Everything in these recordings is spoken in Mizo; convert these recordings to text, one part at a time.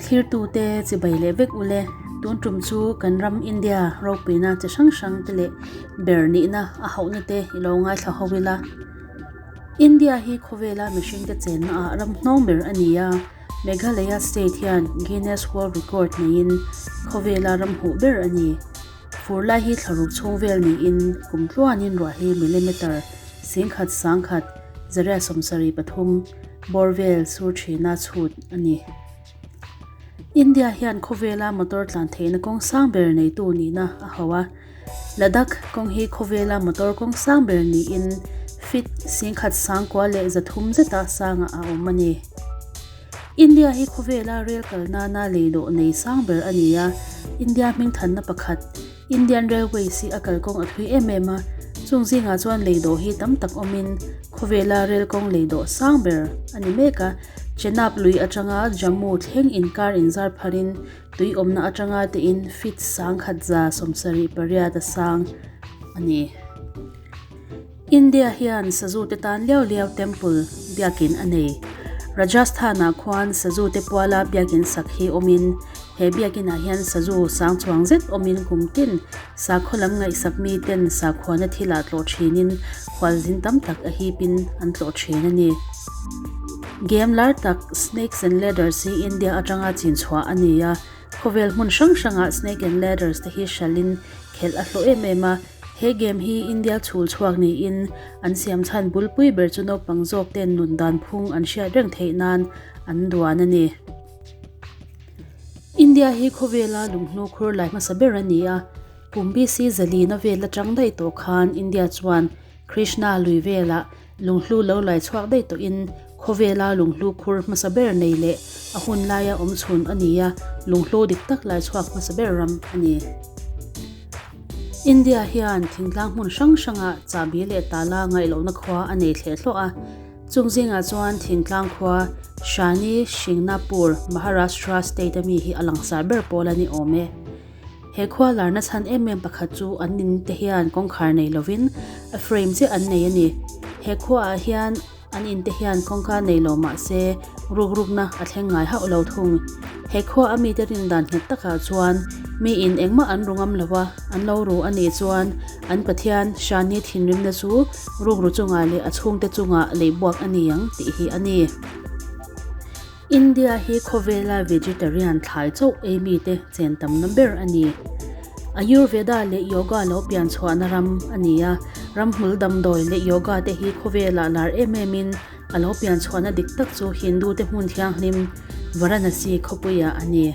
Thlirtute chibai leh vek ule, tun tum chu kan ram India ropuina chi hrang hrang te leh ber nihna a hauhna te i lo ngaithla ho ila. India hi khawvela mihringte chenna ah ram hnawng ber a ni a, Meghalaya state hian Guinness World Record neiin khawvela ram huh ber a ni. Fur lai hi thlaruk chhung vel niin kum tluanin ruah hi millimeter 10 sangkhat 173 bawr vel sur thina chhut a ni. India hian khawvela motor tlan theihna kawng sang ber neitu nihna a hauh a. Ladakh kawng hi khawvela motor kawng sang ber niin feet 10,300 zeta sangah a awm a ni. India hi khawvela rel kal nana leihlawh nei sang ber a ni a, India hmingthanna pakhat Indian Railways hi a kalkawng a thui em em a, chung zingah chuan leidawh hi tam tak awmin khawvela rel kawng leidawh sang ber a ni mek a, Chenab lui atanga Jammu thleng inkar inzar pharin tui awmna atanga tein feet 1178 a sang a ni. India hian Sazu te tan liau liau temple biakin a nei. Rajasthan-ah khuan Sazu te puala biakin sak hi awmin he biakinah hian Sazu sang chuang zet awmin kum tin sakhaw lam ngaihsak mi ten sakhuana thilah tlawh thinin khualzin tam tak a hipin an tlawh thin a ni. Game lar tak Snakes and Ladders hi India atanga chinchhuah a ni a, khawvel hmun hrang hrangah Snake and Ladders te hi hralhin khelh a hlawh em em a, He game hi India chhul chhuak niin an siam chhan bulpui ber chu naupang zawk ten nun dan phung an hriat reng theih nan an duan a ni. India hi khawvela lunghnu khur lai hmasa ber a ni a, kum BC zalina vel atang daih tawh khan India chuan Krishna lui velah Lunghlu lo lai chhuak daih tawhin khawvela lunghlu khur hmasa ber nei leh a hun laia awm chhun a ni a, lunghlu dik tak lai chhuak hmasa ber ram a ni. India hian thingtlang hmun hrang hrangah chahbi leh tala ngaihlohna khua a nei thleh hlawh a, chung zingah chuan thingtlang khua Shani Shingnapur, Maharashtra state a mi hi a langsar ber pawl a ni awm e. He khua larna chhan em em pakhat chu an in te hian kawngkhar nei lovin a frame chiah an nei a ni. He khuaah hian an in te hian kawngka nei lo mah se ruk rukna a thleng ngai hauh lo thung. He khua a mite rin dan nghet takah chuan mi in engmah an ru ngam lo a, an lo ru a nih chuan an Pathian Shani thinrimna chu rukru chungah leh a chhungte chungah leihbuak a ni ang tih hi a ni. India hi khawvela vegetarian thlai chauh ei mite chen tamna ber a ni. Ayurveda leh Yoga lo pian chhuahna ram a ni a, ramhmul damdawi leh yoga te hi khawvelah lar em em in a lo pian chhuahna dik tak chu Hindu te hmun thianghlim Varanasi khawpuiah a ni.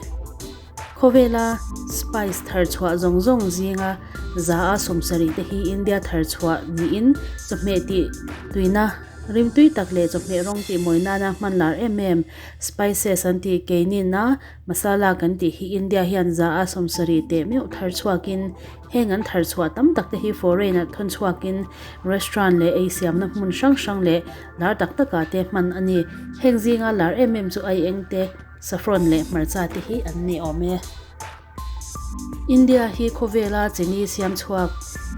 Khawvela spice thar chhuah zawng zawng zinga za a 70 te hi India thar chhuah niin chawhmeh tih tuina rimtui tak leh chawhmeh rawng tih mawi nana hman lar em em spices an tih keinina masala kan tih hi India hian za a 70 teh meuh thar chhuakin heng an thar chhuah tam tak te hi foreign ah thawn chhuakin restaurant leh ei siamna hmun hrang hrang leh lar tak takah te hman a ni. Heng zinga lar em em chu ai eng te. Saffron leh hmarcha te hi an ni awm e. India hi khawvela chini siam chhuak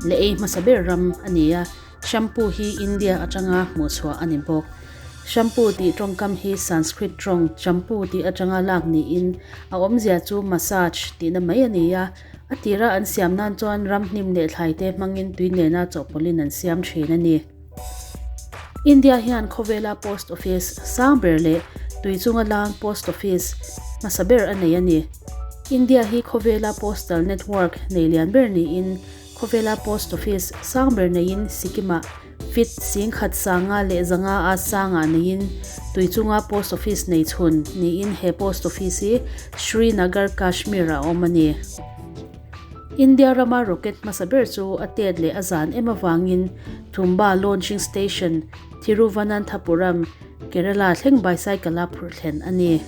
leh ei hmasa ber ram a ni a, shampoo hi India atanga hmuh chhuah a ni bawk. Shampoo tih tawngkam hi Sanskrit tawng champu tih atanga lak niin a awmzia chu massage tihna mai a ni a, a tira an siam nan chuan ramhnim leh thlai te hmangin tui nena chawhpawlhin an siam thin a ni. India hian khawvela post office sang ber leh tui chunga lang post office hmasa ber a nei a ni. India hi khawvela postal network nei lian ber niin khawvela post office sang ber neiin Sikkim-ah feet 1500 a sangah neiin tui chunga post office nei chhun niin he post office hi Srinagar, Kashmir-ah a awm a ni. India rama rocket hmasa ber chu a tet leh a zan em avangin Thumba Launching Station, Thiruvananthapuram, Kerala thleng bicycle a phurh thlen a ni.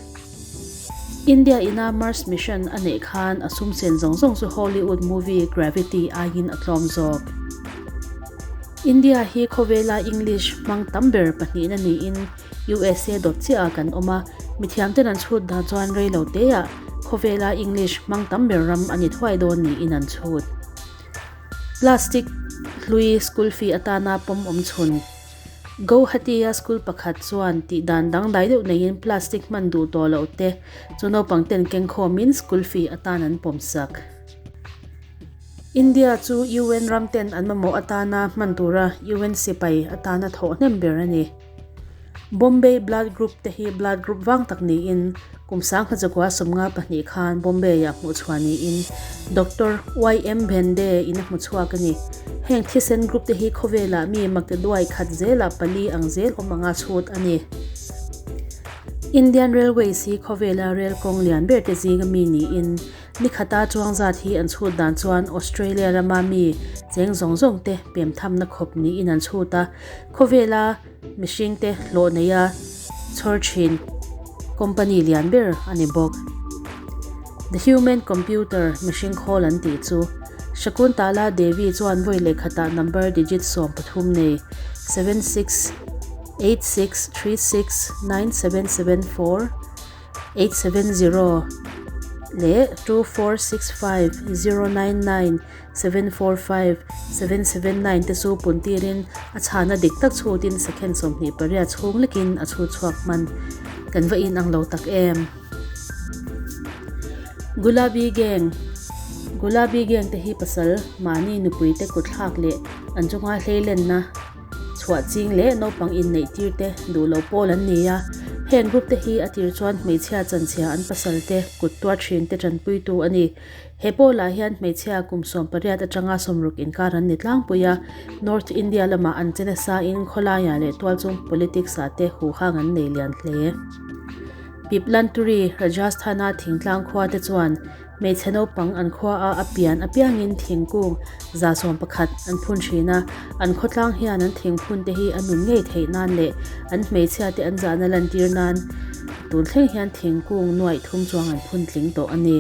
India ina Mars mission a neih khan a sum sen zawng zawng chu Hollywood movie Gravity aiin a tlawm zawk. India hi khawvela English hmang tam ber pahnihna niin USA dawt chiah ah kan awm a, mithiamten an chhut dan chuan rei lo te ah khawvela English hmang tam ber ram a ni thuai dawn niin an chhut. Plastic hlui school fee atana pawm awm chhun. Gauhati-a school pakhat chuan tih dan dangdai deuh neiin plastic hman duh tawh loh te chu naupang ten keng khawmin school fee atan an pawm sak. India chu UN ram ten an mamawh atana hman tura UN sipai atana thawh hnem ber a ni. Bombay Blood Group te hi blood group vang tak niin kum 1924 khan Bombay-ah hmuhchhuah niin Doctor YM Bhende in a hmuchhuak a ni. Heng thisen group te hi khawvelah mi maktaduai khat zelah pali ang zel awm anga chhut a ni. Indian Railways hi khawvela rel kawng lian ber te zinga mi niin Ni khata chuang zat hi an chhut dan chuan Australia rama mi cheng zawng zawng te pem thamna khawp niin an chhut a, khawvela mihring te hlawh neia chhawr thin company lian ber a ni bawk. The Human Computer, mihring khawl an tih chu Shakuntala Devi chuan vawi lehkhatah number digit 13 nei 7686369774 870 leh 2465099 745 779 te chu pun tirin a chhana dik tak chhutin second 28 chhung lekin a chhu chhuak hman. Kan va inang lo tak em. Gulabi Gang Gulabi Gang te hi pasal mahni nupui te kutthlak leh an chunga hleilenna Chhuah ching leh naupang inneih tir te duh lo pawl an ni a, heng group te hi a tir chuan hmeichhia chanchhia an pasal te kut tuar thin te tanpuitu a ni. He pawlah hian hmeichhia kum 18 atanga 60 inkar an ni tlangpui a, North India lamah an che nasa in khawlaiah leh tualchung politics ah te huhang an nei lian hle. Piplanturi, Rajasthan-a thingtlang khua te chuan Hmeichhe naupang an khua a a pian apiangin thingkung 111 an phun thin a, an khawtlang hian an thingphun te hi a nun ngei theih nan leh an hmeichhia te an zahna lantir nan tun thleng hian thingkung nuaih thum chuang an phun tling tawh a ni.